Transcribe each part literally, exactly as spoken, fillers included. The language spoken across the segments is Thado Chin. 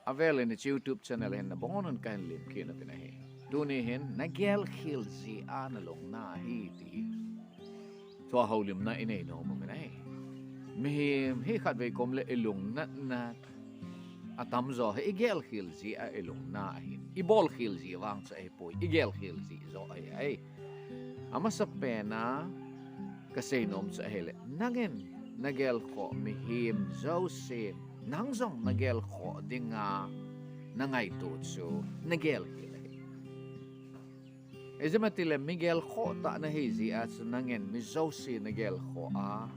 Avel in hiche YouTube channel hin nabonun kahin lemkhom nauvin ahi. Tuni hin nagel khel jeh a nalungna ahi ti hi. Tua houlimna inei nom uvin ahi. Mihem hi khatvei kom le ilungnatna atamjo hi igel khel jeh a ilungna ahin. Ibol khel jeh vang chu ahipoi, igel khel jeh joh ahi. Amasapena kasei nom chu ahile, nangin nagel khoh mihem jousen nang jong nagel khoh dinga nangaito chu nagel khel ahi. Ijemtia tile migel khoh tah nahi jeh a chu nangin mi jouse nagel khoh a,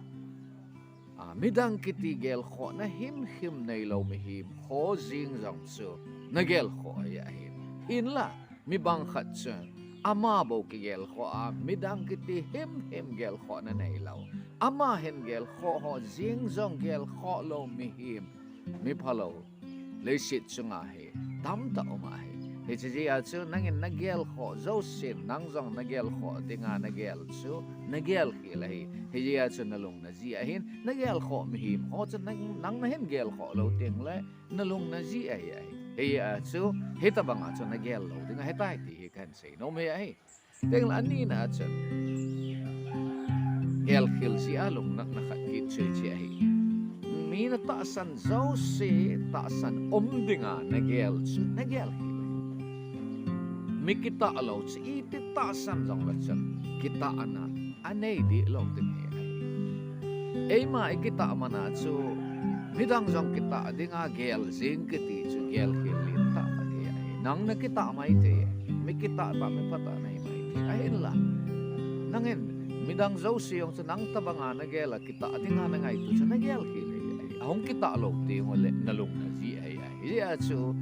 a, midang kiti gel khohna himhim neilou mihem ho jeng jong chu nagel khoh ahi. Hinla, mi bang khat chu ama bou kigel khoh a, midang kiti himhim gel khohna neilou, ama hin gel khoh ho jeng jong gel khoh lou mihem, miphalou leiset chunga hi tamtah um ahi. Hiche jeh a chu nangin nagel khoh jousen nang jong nagel khoh dinga nagel chu nagel khel ahi. Hijeh a chu nalungna jeh ahin, nagel khoh mihem ho chu nang, nang nahin gel khoh lou tengle nalungna jeh ahi, ahi. Hijeh a chu hitabanga chu nagel lou ding ahitai ti hi kahin sei nom ahi. Tengle anina a chun, gel khel jeh a lungnatna khat kit chu hiche ahi. Mi natahsan jouse tahsan um dinga nagel chu nagel khel ahi. Mi kitah lou chu iti tahsan jongle chun kitahna anei deh lou ding ahi. Eima ikitah mana chu midang jong kitah dinga gel jeng kiti chu gel khel lentah khat ahi. Nang nakitah maithei, mi kitah tah, mi phatah nahi maithei. Ahinla, nangin midang jouse jong chu nang tobanga nagel a kitah dinga nangaito chu nagel khel ahi. Ahung kitah lou tengule nalungna jeh ahi. Hijeh a chu,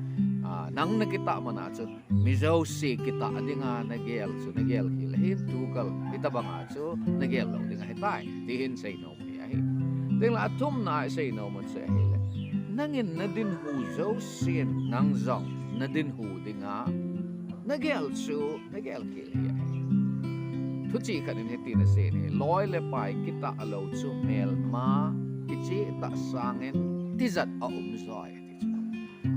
a, nang nakitah mana chu mi jouse kitah dinga nagel chu nagel khel ahin, tukal hitobanga chu nagel lou ding ahitai ti hin sei nom hi ahi. Tengle athumna a isei nom u chu ahile, nangin nadinhu jousen nang jong nadinhu dinga nagel chu nagel khel hi ahi. Thuchih khat in hitin asei in ahi, loi le pai kitah lou chu melma kichehtah sangin tijat aum joi ati chu.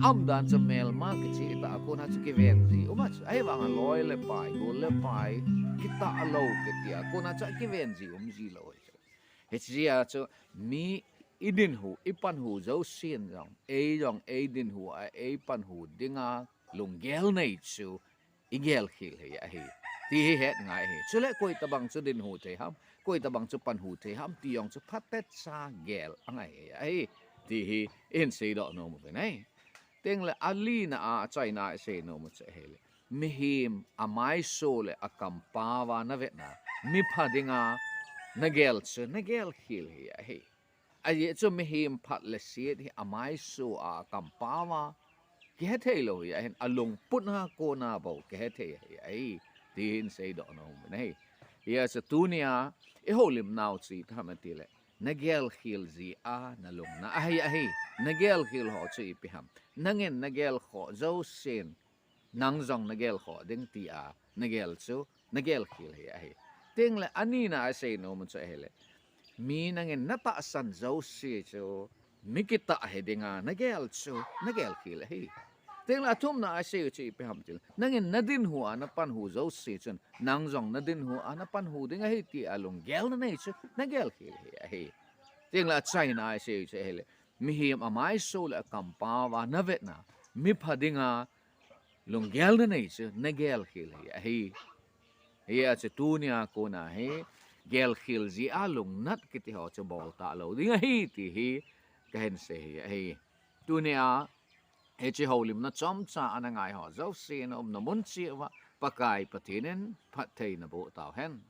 Aumdan chu melma kichehtah a kona chu kiven ji um a chu. Ahivanga loi le pai, gol le pai kitah lou kiti a kona chu akiven ji um ji lou ahi chu. Hiche jeh a chu mi idinhu, ipanhu jousen jong, ei jong eidinhu a eipanhu dinga lunggel nei chu igel khel hi ahi ti hi het ngai ahi. Chule koi tobang chu dinhu thei ham, koi tobang chu panhu thei ham ti jong chu phatecha gel angai hi ahi ti hi ihin seidoh nom uvin ahi. Tengle alina a, achaina a isei nom u chu ahile, mihem amaiso le akampao a navetna mipha dinga nagel chu nagel khel hi ahi. Ajeh chu mihem phat le set hi amaiso a, akampao a kihethei lou hi ahin, alungput a kona bou kihethei hi ahi ti hin seidoh nom uvin ahi. Hijeh a chu tunia ihoulimnau chu ipi ham itile, nagel khel jeh a nalungna ahi, ahi. Nagel khel ho chu ipi ham? Nangin nagel khoh jousen nang jong nagel khoh ding tia nagel chu nagel khel hi ahi. Tengle anina a isei nom u chu ahile, mi nangin natahsan jouse chu mi kitah hi dinga nagel chu nagel khel ahi. Tengle athumna a isei u chu ipi ham itile, nangin nadinhu a napanhu jouse chun nang jong nadinhu a napanhu ding ahi tia lunggel nanei chu nagel khel hi ahi. Tengle achaina a isei u chu ahile, mihem amaiso le akampao a navetna mipha dinga lunggel nanei chu nagel khel hi ahi. Hijeh a chu tunia kona hi gel khel jeh a lungnat kiti ho chu bol talou ding ahi ti hi kahin sei hi ahi. Tunia hiche houlimna chomcha ana ngai ho jouse naumna mun cheh uva Pakai Pathen in phatthei naboh tauhen.